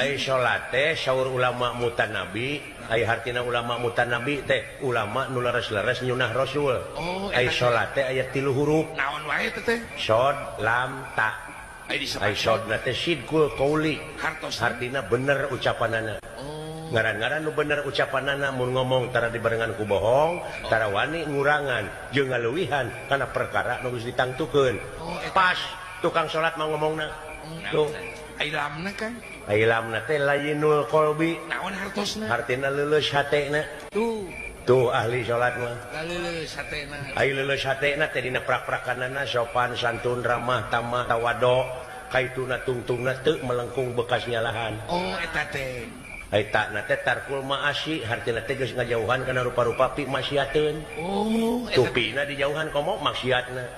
Ai salat teh saur ulama mutanabi, ai hartina ulama mutanabi teh ulama nu leres-leres nyunah Rasul. Oh, ai salat teh aya 3 huruf. Naon wae teh? Shod, lam, ta. Ai shodna teh sidqul qauli. Hartina bener ucapanana. Ngaran-ngaran nu bener ucapanana mun ngomong tara dibarengan ku bohong, tara wani ngurangan jeung ngaleuwihan kana perkara nu geus ditangtukeun. Pas tukang salat mah ngomongna. Tuh. Ai lamna kan? Ai lamna teh layinul qalbi. Naon hartosna? Hartina leuleus hatena. Tuh. Tuh ahli salat mah. Leuleus hatena. Ai leuleus hatena teh dina prak-prakanana sopan santun ramah tamah tawado kaituna tungtungna teu melengkung bekas nyalahan. Oh eta teh. Ai takna teh tarkul maasi hartina teh geus ngajauhan kana rupa-rupa pi maksiateun. Oh, eta tupina dijauhan komo maksiatna.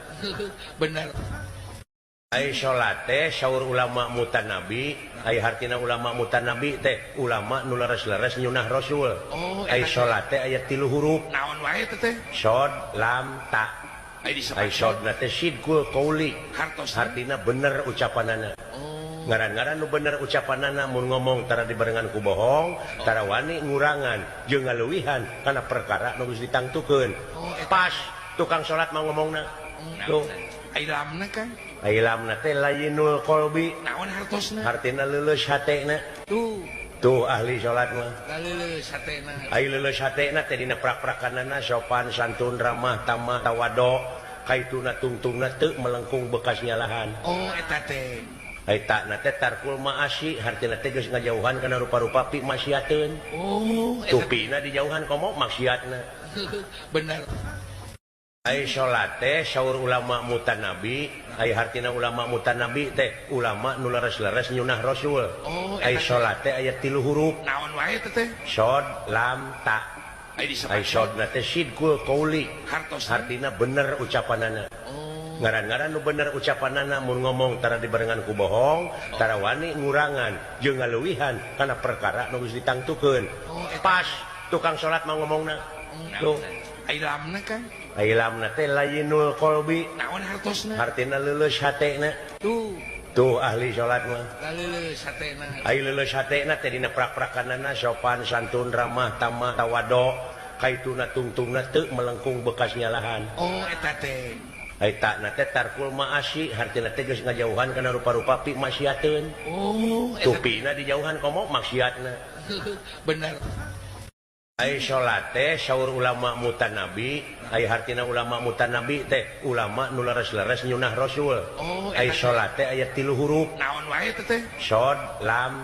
Bener. Ai salat teh saur ulama mutanabi, ai hartina ulama mutanabi teh ulama nu leres-leres nyunah Rasul. Oh, ai salat teh aya 3 huruf. Naon wae teh? Shod, lam, ta. Ai shodna teh sidqul qauli. Hartina bener ucapanana. Ngaran-ngaran nu bener ucapanana mun ngomong tara dibarengan ku bohong, tara wani ngurangan jeung ngaleuwihan kana perkara nu geus ditangtukeun. Pas tukang salat mah ngomongna. Tuh. Ai lamna kan? Ai lamna teh layinul qalbi. Naon hartosna? Hartina leuleus hatena. Tuh. Tuh ahli salat mah. Leuleus hatena. Ai leuleus hatena teh dina prak-prakanana sopan santun ramah tamah tawado kaituna tungtungna teu melengkung bekas nyalahan. Oh eta teh. Ai takna teh tarkul maasi hartina teh geus ngajauhan kana rupa-rupa pi maksiateun. Oh, eta tupina dijauhan komo maksiatna. Bener. Ai salat teh saur ulama mutanabi, ai hartina ulama mutanabi teh ulama nu leres-leres nyunah Rasul. Oh, ai salat teh aya 3 huruf. Naon wae teh? Shod, lam, ta. Ai shodna teh sidqul qauli. Hartina bener ucapanana. Ngaran-ngaran nu bener ucapanana mun ngomong tara dibarengan ku bohong, tara wani ngurangan jeung ngaleuwihan kana perkara nu geus ditangtukeun. Pas tukang salat mah ngomongna. Tuh. Ai lamna kan? Ai lamna teh layinul qalbi. Naon hartosna? Hartina leuleus hatena. Tuh. Tuh ahli salat mah. Leuleus hatena. Ai leuleus hatena teh dina prak-prakanana sopan santun ramah tamah tawado kaituna tungtungna teu melengkung bekas nyalahan. Oh eta teh. Ai takna teh tarkul maasi hartina teh geus ngajauhan kana rupa-rupa pi maksiateun. Oh, tupina dijauhan komo maksiatna. Bener. Ai salat teh saur ulama mutanabi, ai hartina ulama mutanabi teh ulama nu leres-leres nyunah Rasul. Oh, ai salat teh aya 3 huruf. Naon wae teh? Shod, lam,